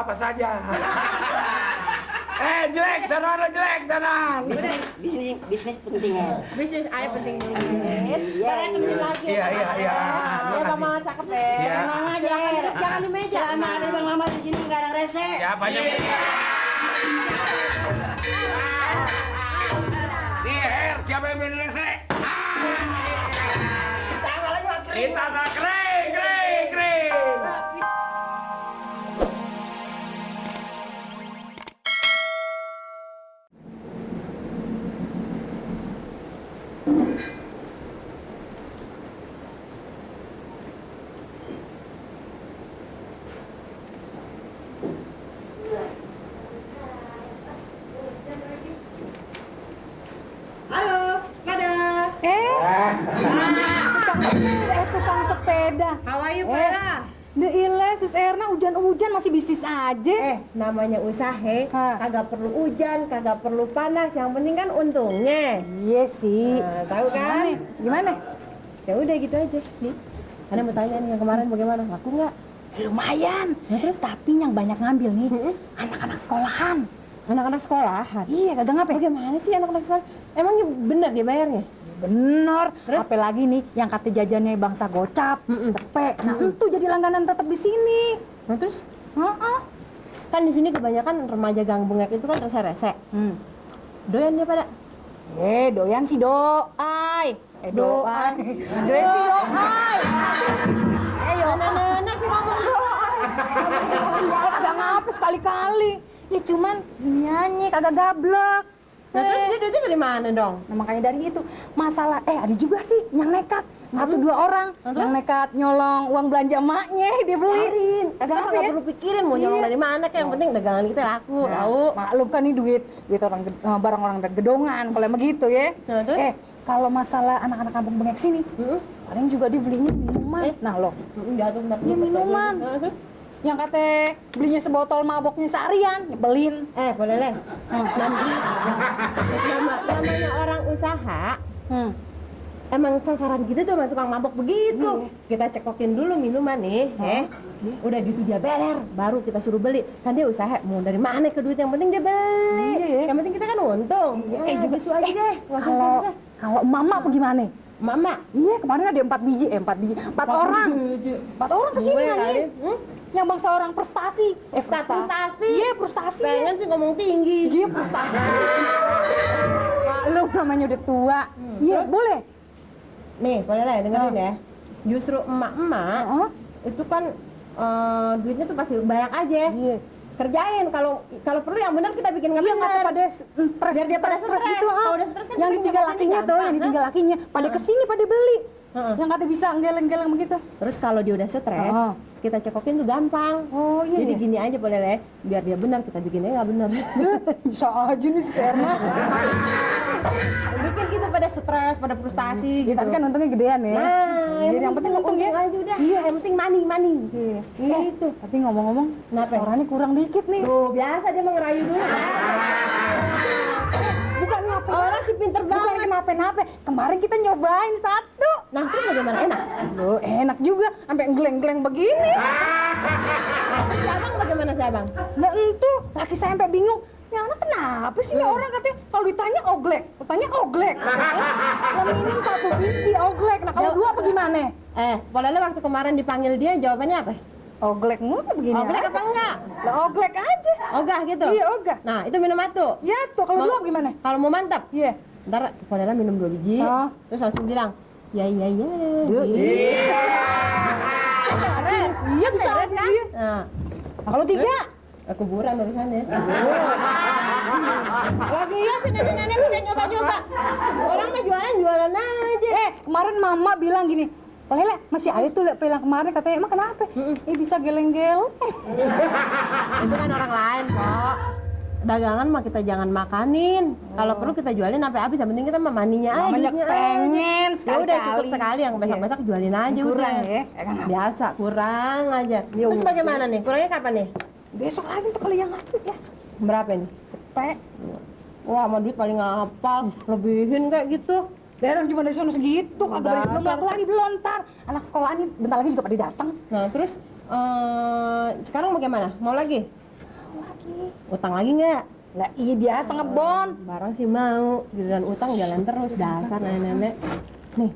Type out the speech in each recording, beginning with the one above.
apa saja. Jelek, sana. Bisnis penting ya. Bisnis aja penting. Iya. Lagi. Iya. Ya, Mama cakep ya. Iya. Tenang aja. Jangan di meja. Selama ada Bang Mamat di sini nggak ada rese. Siapanya? Nih, siapa yang main rese? Kita tak kering. Halo, dadah. Tukang sepeda. How are you, Pera? Deilah, Sis Erna hujan-hujan masih bisnis aja. Namanya usaha, Hah. kagak perlu hujan, kagak perlu panas, yang penting kan untungnya. Iya sih. Nah, tahu kan? Gimana? Ya udah gitu aja. Nih, Ana mau tanya nih yang kemarin bagaimana? Laku nggak? Lumayan. Terus tapi yang banyak ngambil nih anak-anak sekolahan. Anak-anak sekolahan. Iya, kagak ngapain. Bagaimana sih anak-anak sekolah? Emangnya bener dia bayarnya? Bener. Terus? Apalagi nih yang kata jajannya bangsa gocap, cepet. Nah, itu jadi langganan tetap di sini. Nah, terus Heeh. kan di sini kebanyakan remaja gang bengek itu kan rese-rese. Doyan dia pada. Doyan si doai. Doai. Doyan si doai. Yo, Nenek sih ngomong doai. kagak ngapa sekali-kali. Ya cuman nyanyi kagak gablek. Nah, terus dia duitnya dari mana dong? Nah, makanya dari itu masalah ada juga sih yang nekat 1-2 orang yang nekat nyolong uang belanja emaknya dia beliin. Kagak nggak perlu pikirin mau nyolong dari mana, kayak yang penting dagangan kita laku, tahu? Maklum kan nih duit orang barang orang gedongan kalau yang begitu ya. Nah, terus? Kalau masalah anak-anak kampung bengek sini, paling juga dia belinya minuman. Nah loh, Enggak tuh, dia minuman. Yang kata belinya sebotol maboknya seharian, nyebelin. Boleh leh. Namanya orang usaha, emang sasaran kita tuh sama tukang mabok begitu. Kita cekokin dulu minuman nih, udah gitu dia beler, baru kita suruh beli. Kan dia usaha, mau dari mana ke duit, yang penting dia beli. Yang penting kita kan untung. Juga itu aja deh. Kalau mama apa gimana? Mama, Iya, kemarin ada 4 biji. 4 orang. 4 orang kesini Gue lagi. kali. Yang bangsa orang prestasi. Prestasi. Iya, prestasi. pengen sih ngomong tinggi. Iya, prestasi. Maklum namanya udah tua. Iya, boleh. Nih, boleh lah dengerin ya. Justru emak-emak itu kan duitnya tuh pasti banyak aja. Iya. Kerjain, kalau perlu yang benar kita bikin nggak Iya, benar. nggak pada stres, Biar dia pada stres stres. gitu. Kalau udah stres kan yang kita ditinggal dapetinnya lakinya tuh, gampang, yang ditinggal lakinya pada kesini pada beli. Yang kata bisa geleng-geleng begitu. Terus kalau dia udah stres, kita cekokin tuh gampang. Oh iya. Jadi gini aja boleh lah, biar dia benar kita bikinnya nggak benar. Bisa aja nih si Serna. Bikin kita pada stres, pada frustasi Ya, gitu. tapi kan untungnya gedean ya. Nah, yang penting untung ya. aja udah. Iya, yang penting money. Iya. Gitu. Tapi ngomong-ngomong, restorannya kurang dikit nih. Tuh, biasa dia mau ngerayu dulu. Bukan apa? Orang sih pinter Bukan banget. kenapa-napa. Kemarin kita nyobain satu. Nah, terus bagaimana? Enak? Loh, enak juga. Sampai geleng-geleng begini. Si abang bagaimana si abang? Lah itu, laki saya sampai bingung. Ya anak kenapa sih ya orang katanya kalau ditanya oglek, Yang minum 1 biji oglek. Nah kalau 2 apa gimana? Boleh waktu kemarin dipanggil dia jawabannya apa? Oglek mulu begini. Oglek aja. apa enggak? Lah oglek aja. Ogah gitu? Iya, ogah. Nah, itu minum satu. Ya tuh, kalau 2 gimana? Kalau mau mantap? Iya. Ntar Polela minum 2 biji, terus langsung bilang, ya. Iya bisa Beres kan? iya. Nah, Kalau 3? kuburan urusannya. Lagian si nenek-nenek pakai nyoba-nyoba. Orang mah jualan aja. Kemarin mama bilang gini, Lele, masih ada tuh pelang kemarin katanya, emang kenapa? Bisa geleng-geleng. Itu kan orang lain kok. Dagangan mah kita jangan makanin. Kalau perlu kita jualin sampai habis. Yang penting kita mah maninya aja. Namanya duitnya pengen aja. Ya udah cukup sekali, yang besok-besok jualin aja Kurang udah. ya? Biasa kurang aja. Terus udah. bagaimana nih? Kurangnya kapan nih? Besok lagi tuh kalau yang lanjut ya. Berapa nih? Cepet. Wah, sama duit paling ngapal, lebihin kayak gitu. Darang cuma dari sana segitu, kagak belum laku lagi belum ntar. Anak sekolahan ini bentar lagi juga pada datang. Nah, terus sekarang bagaimana? Mau lagi? Utang lagi nggak? Lah iya biasa ngebon. Barang sih mau, giliran utang jalan terus, dasar nenek-nenek. Nih,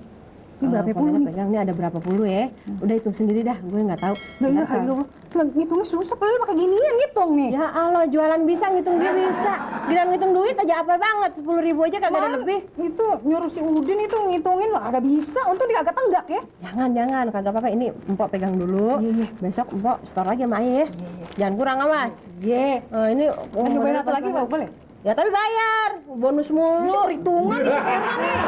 Ini berapa kalau puluh nih? pegang nih ada berapa puluh ya? Udah hitung sendiri dah, gue nggak tahu. Lah Ntar iya, kalau- ngitungnya susah, padahal pakai ginian ngitung nih. Ya Allah, jualan bisa, ngitung dia bisa. Giliran ngitung duit aja apal banget, 10.000 aja kagak ada lebih. Itu nyuruh si Udin itu ngitungin lah, agak bisa. Untung dia agak tenggak ya. Jangan, kagak apa-apa. Ini Empok pegang dulu. Iya. Besok Empok store lagi sama Ayah. Jangan kurang, awas. Iya. Ini Mau nyobain apa lagi nggak boleh? Ya tapi bayar, bonus Bisa mulu. perhitungan nih sekarang nih.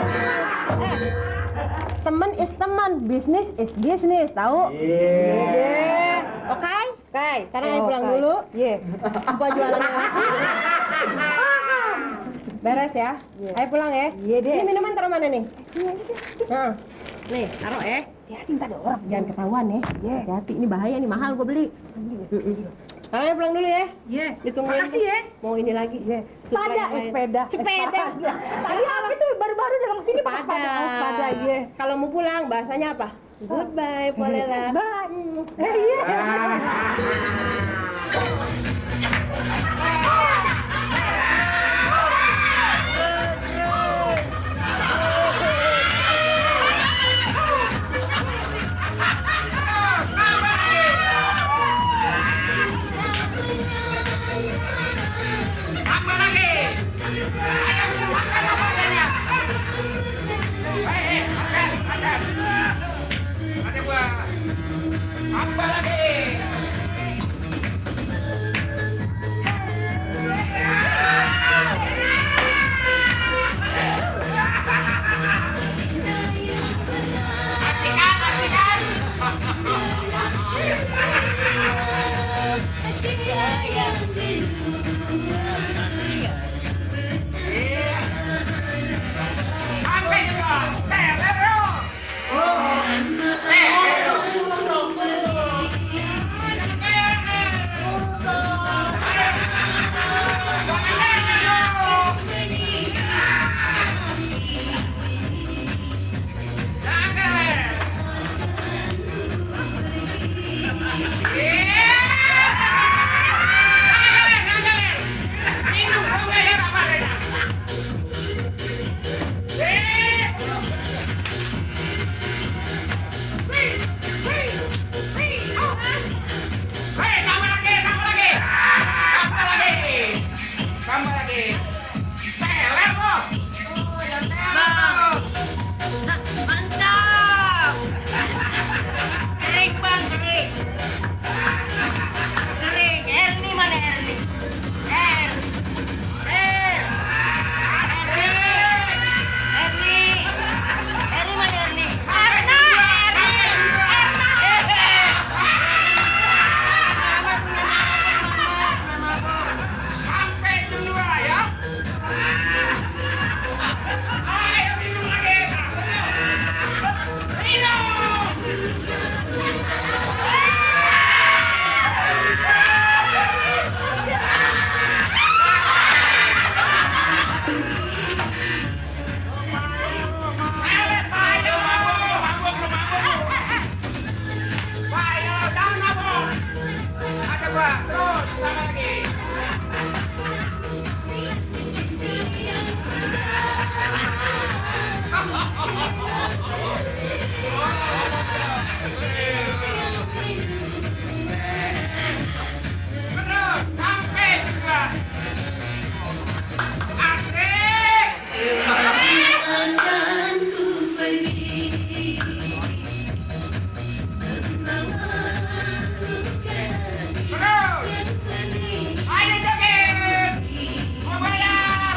Teman is teman, bisnis is bisnis, tahu? Iya. Oke? Oke. Sekarang Ayah Oh, pulang oke. dulu. Iya. Empok jualannya lagi. Beres ya. Ayah pulang ya. Iya deh. Ini minuman taruh mana nih? Sini aja sih. Nah. Nih, taruh ya. Hati-hati ntar ada orang. Jangan ketahuan ya. Iya. Hati-hati, ini bahaya nih, mahal gue beli. Sekarang Ayah pulang dulu ya. Iya. Ditungguin. Makasih ya. Mau ini lagi. Sepeda, sepeda. Sepeda. Tadi apa itu baru-baru dalam sini pas Sepeda. Oh, sepeda, iya. Kalau mau pulang bahasanya apa? Goodbye, Polela. Bye. Iya. Tambah lagi. Ayo, makan apa adanya. Makan. Ada gua. Tambah lagi. Asik kan? Sampai juga. Terero. Tambah lagi. Teler loh. Mantap. Kering bang, kering. Kering. Erni mana Erni? Erni mana Erni? Sampai dua ya. Ayo minum lagi. Minum. Ayo mabuk. Ayo jangan mabuk. Ada gua. Terus tambah lagi. Terus sampai juga. Asik. Terus. Ayo joget. Mau bayar.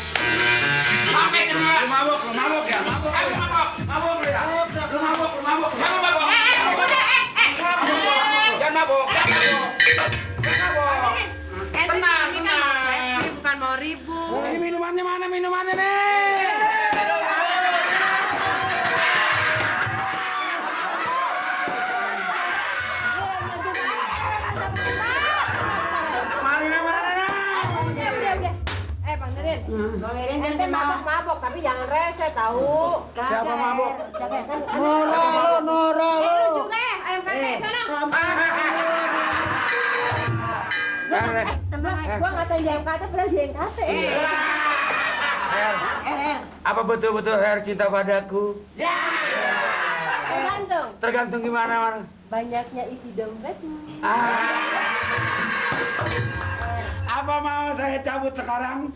Sampai kedua. Lu mabuk ya? Mabuk lu ya? Lu mabuk. Jangan mabuk. Jangan mabuk. Tenang. Ini bukan mau ribut. Ini minumannya mana minumannya nih? Mana? Udah. Bang Nerin. Bang Irin Ente mabok-mabok tapi jangan rese tahu. Siapa mabok? Kan Nora lu lu. juga ayam kate sana. Gua ngatain dia ayam kate padahal dia yang kate. Her, apa betul-betul Her cinta padaku? Tergantung. Tergantung gimana, Man? Banyaknya isi dompetmu. Apa mau saya cabut sekarang?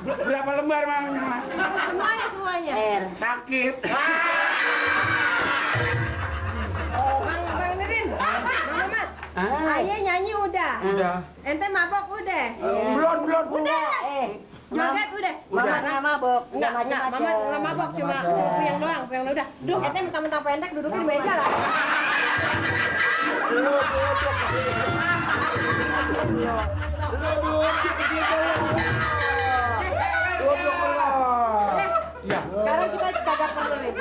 Berapa lembar maunya? Semuanya. Sakit. Bang Nirin, Bang Mamat. Ayah nyanyi udah. Udah. Ente mabok udah. Belum. Udah. Joget udah. Mamat nggak mabok. Enggak, Mamat nggak mabok, cuma puyeng doang udah. Duh, ente mentang-mentang pendek dudukin di meja lah. Sekarang kita kagak perlu nih.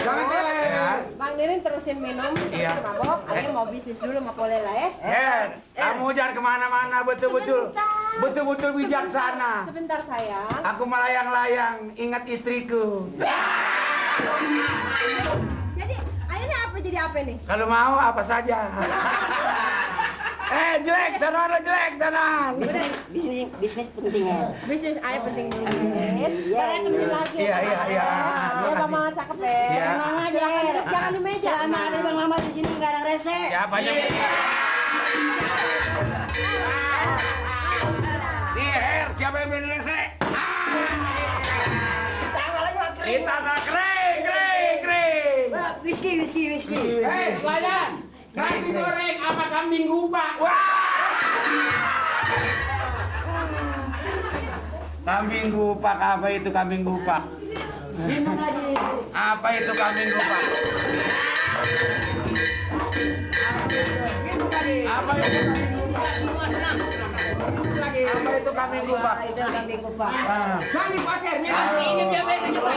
Bang Nirin terusin minum, Iya. terus mabok. Ayah mau bisnis dulu sama Polela ya. Her, kamu jangan kemana-mana, betul-betul bijaksana. Sebentar sayang. Aku melayang-layang, ingat istriku. Jadi ayahnya apa jadi apa nih? Kalau mau apa saja. Jelek, sana. Bisnis penting ya. Bisnis ayah penting dulu. Saya temenin lagi. Iya. Ya Bang Mamat cakep deh. Iya. Tenang aja, Er. Jangan di meja. Selama ada Bang Mamat di sini nggak ada rese. Siapa yang Nih, Her, siapa yang berani rese? Kita ada kering. Whisky. Pelayan, nasi goreng apa kambing gubak? Kambing gupak, apa itu kambing gupak? Minum lagi. Apa itu kambing gupak? Apa itu kambing gupak? Apa itu kambing gupak? Itu kambing kupak. Jangan dipakai, ini dia biasa juga.